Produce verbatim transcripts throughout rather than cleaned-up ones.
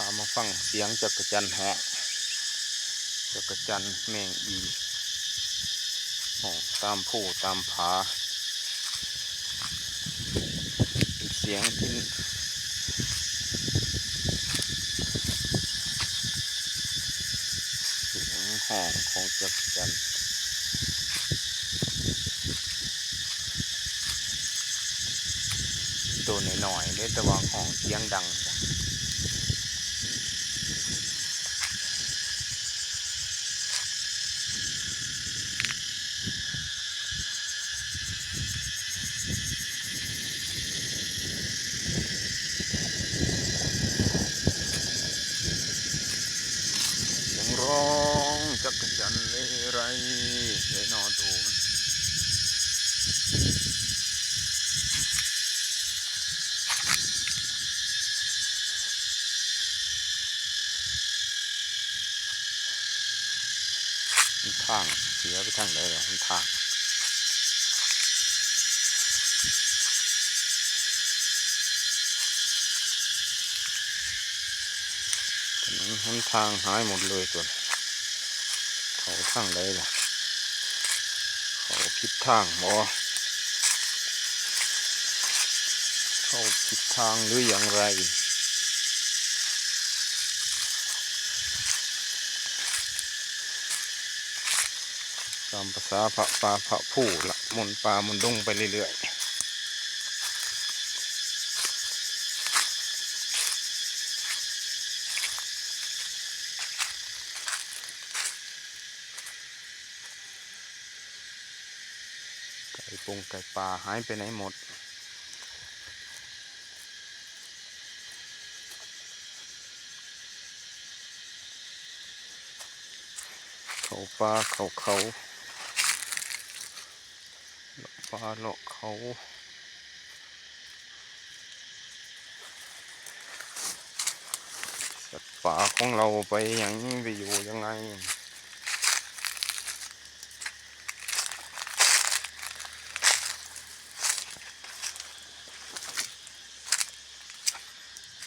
พามาฟังเสียงจักจั่นฮ้อง จักจั่นแมงอีฮ้องตามภูตามผา เป็นเสียงที่ เสียงฮ้องของจักจั่น ตัวน้อยๆเด้ แต่ว่าฮ้องเสียงดังจ้ะ เสียงร้องจักจั่นเรไร เรนอตูมัน ทางเสียไปทางใดล่ะ ทาง ถนนหนทางหายหมดเลยตัว เขาทางใดล่ะ เขาผิดทางบ่ เขาผิดทางหรืออย่างไร ตามภาษาพระป่าพระผู้ละ มนป่ามนดงไปเรื่อยๆ ไก่ปงไก่ป่าหายไปไหนหมด เขาป่าเขาเขา เลาะป่าเลาะเขา สัตว์ป่าของเราไปอย่างนี้ไปอยู่ยังไง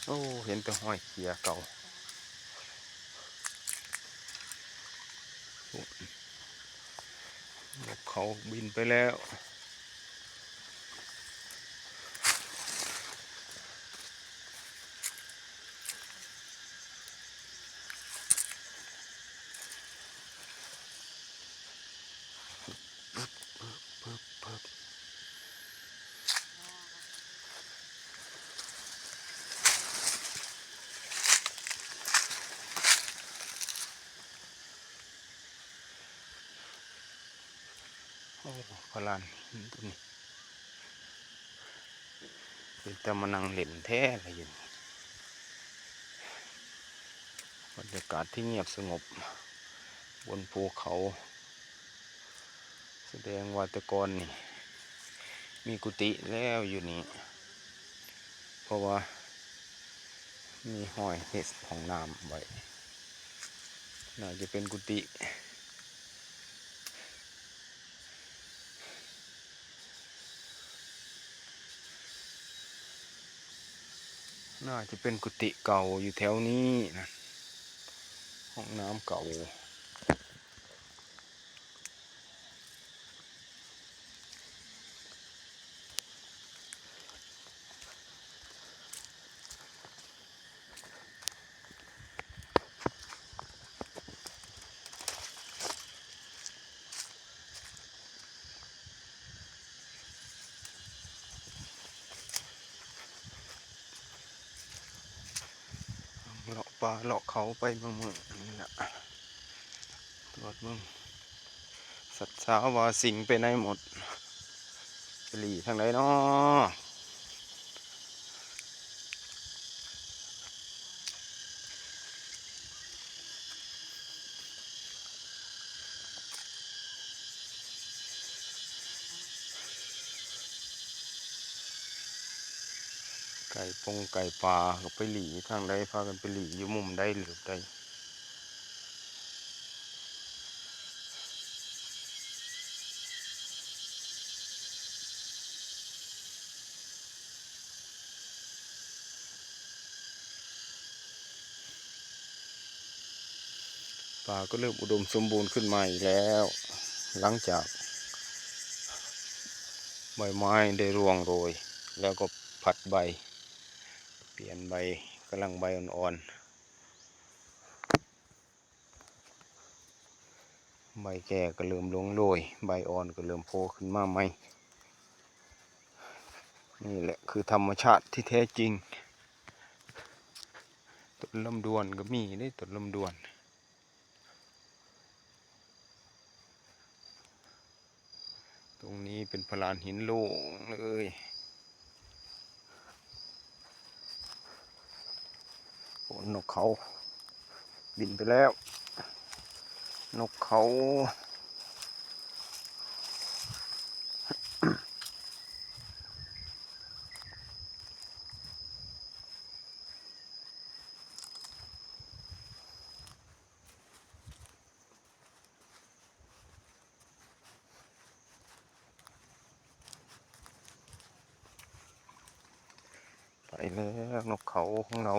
โอ้ เห็นแต่ห้อยเขียเก่า นกเขาบินไปแล้ว โอ้ พลานหินตัวนี้ เป็นตามานั่งเล่นแท้ละอยู่นี่ บรรยากาศที่เงียบสงบ บนภูเขา แสดงว่าแต่ก่อนนี่ มีกุฏิแล้วอยู่นี่ เพราะว่ามีห้อยเฮ็ดห้องน้ำไว้ น่าจะเป็นกุฏิ น่าจะเป็นกุฏิเก่าอยู่แถวนี้นะ ห้องน้ำเก่า เลาะป่าเลาะเขาไปเมืองเมืองนี่แหละ ตรวจเมือง สัตว์สาวว่าสิงไปไหนหมด ไปหลีทางไหนเนาะ ไก่ปงไก่ป่าก็ไปหลีทางใด พากันไปหลีอยู่มุมใดหรือใด เ ป่าก็เริ่มอุดมสมบูรณ์ขึ้นมาอีกแล้ว หลังจากใบไม้ได้ร่วงโรย แล้วก็ผลัดใบ เปลี่ยนใบ กำลังใบอ่อนๆ ใบแก่ก็เริ่มร่วงโรย ใบอ่อนก็เริ่มโผล่ขึ้นมาใหม่ นี่แหละคือธรรมชาติที่แท้จริง ต้นลำดวนก็มีเด้ ต้นลำดวน ตรงนี้เป็นพลานหินโล่งเลย โอ้ นกเขาบินไปแล้ว นกเขา ไปแล้วนกเขาของเรา